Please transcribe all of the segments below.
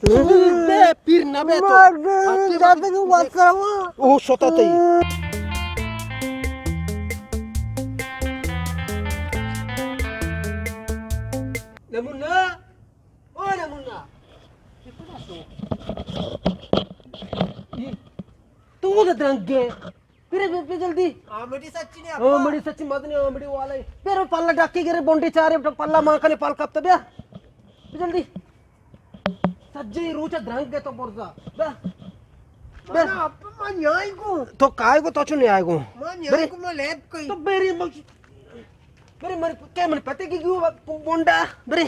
بے پیر نہ بے تو۔ مردم جاتگ واسروا۔ او شتا تئی۔ نمونہ، او نمونہ۔ تو وہ درنگے۔ پھر، پھر، پھر جلدی۔ آمڑی سچی نے آمڑی سچی مزنی آمڑی والے۔ پھر پلا ڈاکی گرے بونڈی چارے، پلا ماں کنے پال کپتا بیا۔ پھر جلدی۔ سجے روچ درنگ تو برزا۔ بیا۔ بیا۔ من آپ من نیائے گو۔ تو کائے گو تو چو نیائے گو۔ من نیائے گو، من لیب کئی۔ تو بیری مل-، بیری مر-، کے من پتے کی گو بونڈا۔ بیری۔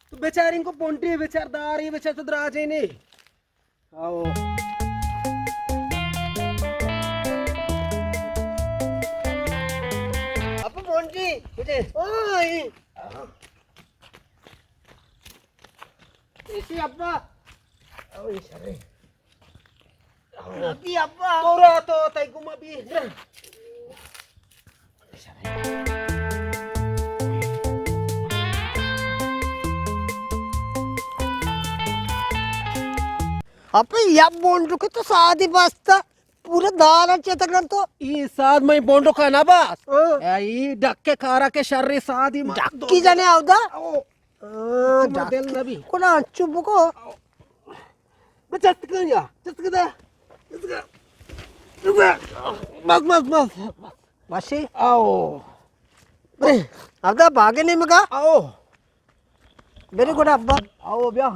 تو بیچاریں کو پونٹی بیچار داری بیچار تو دراجے نے۔ آؤ۔ اپا پونٹی، بجے۔ اوئے۔ ایسی اپا۔ اوئے، سرے۔ اپی اپا۔ تو را تو تئی گما بی۔ اپی یا بونڈو کے تو سادی بستا۔ پورا دارا چتگن تو۔ ای ساد میں بونڈو کا نہ بس۔ ہاں۔ ای ڈکے کارا کے شر سادی ما ڈکی جنے اودا۔ او۔ ہاں، ما دل نبی۔ کنا چپ کو۔ بس چست کن یا، چست کن دا۔ چست کن۔ بس، بس، بس۔ بس۔ باشی؟ آؤ۔ ابدا باگے نیمگا؟ آؤ۔ ویری گڈ ابا۔ آؤ بیا۔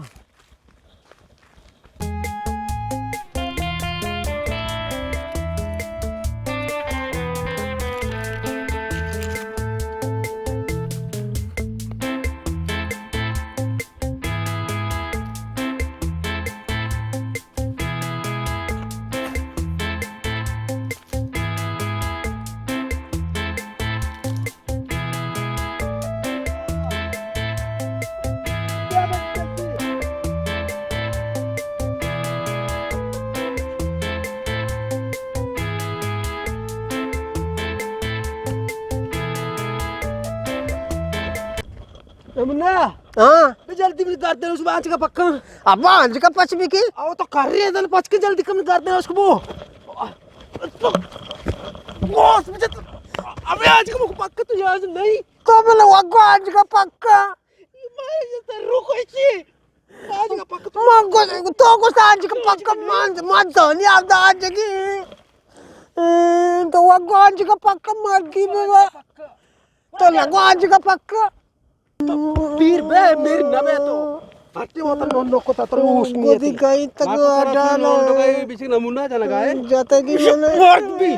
امنا۔ ہاں۔ بے جلدی منی گردن اس بانچ کا پکا۔ ابا آنج کا پچ بکی۔ او تو کر رہے دن پچ کے جلدی کم گردن اس کو بو۔ بوس مجھے تو، ابے آنج کا پکا تو یاد نہیں۔ تو بلا وگو آنج کا پکا۔ یہ مائے یہ تو رکو اسی۔ آنج کا پکا تو۔ من کو، تو کو آنج کا پکا مان، مان تو نہیں آتا آنج کی۔ اے، تو وگو آنج کا پکا مار کی بے۔ تو لگو آنج کا پکا۔ تو پیر بے، میر نہ بے تو۔ ہٹے وطن نون نوکو تا ترے اوش نیتی۔ کدی کئی تک اڈالا۔ بیچ نمونہ جنگا ہے۔ جاتا کی من۔ مرد بھی۔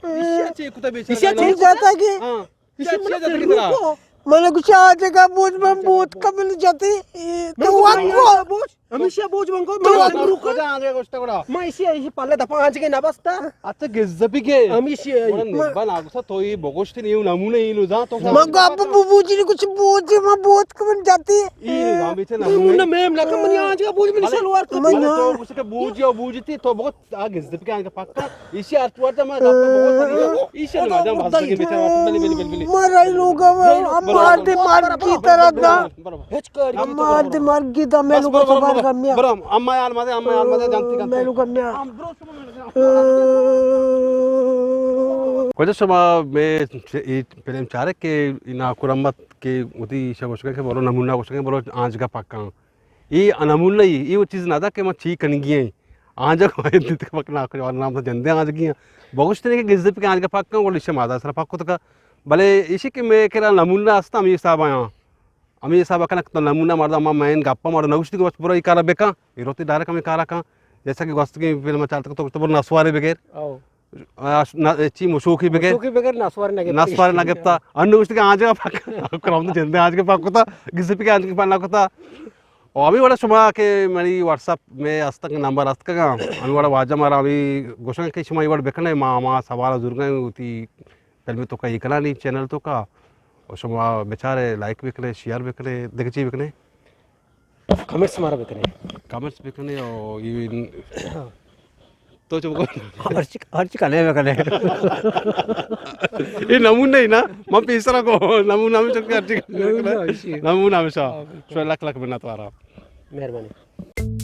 اسے چے کتا بیچ۔ اسے چے جاتا کی۔ ہاں۔ اسے چے جاتا کی ترا۔ من کچھ آج کا بوجھ من بوت کمن جاتی۔ تو وقت کو۔ ہمیشہ بوج من کو، تو من روح کجا آنگے گوشت گڑا۔ ما اسی، اسی پلے دپا آنچ کے نہ بستا۔ ات گز پی کے۔ ہمیشہ۔ بنا گسا تو یہ بگوشت نہیں نمونہ ہی نو جان تو۔ من کو اب بو-، بوجی نے کچھ بوجی، من بوت کمن جاتی۔ یہ نو جان بیچے نمونہ۔ نمونہ میں لکا منی آنچ کا بوج منی شلوار تو۔ تو گوشت کہ بوجی او بوجتی تو بہت آ گز پی کے آنچ کا پکا۔ ایشی ارتوار دا ما گپ بگو، ایشی نہ دم بس کے بیچارہ۔ بلی، بلی، بلی، بلی۔ مارا لوگا، ہم مار دے مار کی طرح دا۔ ہچ کاری ہم مار دے مار کی دا، میں لوگا خبر گمیا۔ برم، اما یار مدے، اما یار مدے جانتی کا۔ میں لوگا گمیا۔ کجا شما میں ای فلم چارے کہ نا کرمت کہ وتی شما گوشگا کہ برو نمونہ گوشگا برو آنچ کا پکا۔ اے انامول نہ اے، اے وہ چیز نہ دا کہ ما چی کنگی ہیں۔ آنجا کو دیت کہ پک نہ کجا نام تو جندے آنجگی ہیں۔ بگوشتے کہ گزے پہ آنجگا پک کن، ولی شما دا سر پک کتکا۔ بلے ایشی کہ میں کرا نمونہ است، ہمیں حساب آیا۔ ہمیں حساب کنک تو نمونہ مردا ما مین گپا مردا نوشتی کہ بس برو ای کارا بکن، ای روتی ڈائریکٹ ہمیں کارا کن۔ جیسا کہ گوست کی فلم چارت تو تو برو نسوارے بغیر۔ او۔ آ، ش-، نہ، چی مشوکی بگر؟ مشوکی بگر نسوار نہ گپتا۔ نسوار نہ گپتا۔ انو گوشت کہ آنجا پک، کرم تو جندے آج کے پک کتا، گزے پہ کہ آج کے پک نہ کتا۔ او ہمے وڑا شما کہ منی واٹس ایپ میں ہستگ، نمبر ہستگ، ہمے وڑا واجہ مارا ہمے گوشن کہ شما اے وڑ بکنے، ما ہما سوال زورگا وتی فلم توکا، اے کنانی چینل توکا، او شما بچارے، لائک بکنے، شیئر بکنے، دگہ چی بکنے؟ کمنٹس مارا بکنے۔ کمنٹس بکنے او اے تو چپ کن۔ ہرچی، ہرچی کنے بکنے۔ اے نمونہ ہی نا، من پیسرا کو نمونہ ہمیشہ کہ ہرچی کنے بکنے۔ نمونہ ہمیشہ۔ ہاں، بالکل۔ شو لک لک منت وارا۔ مہربانی۔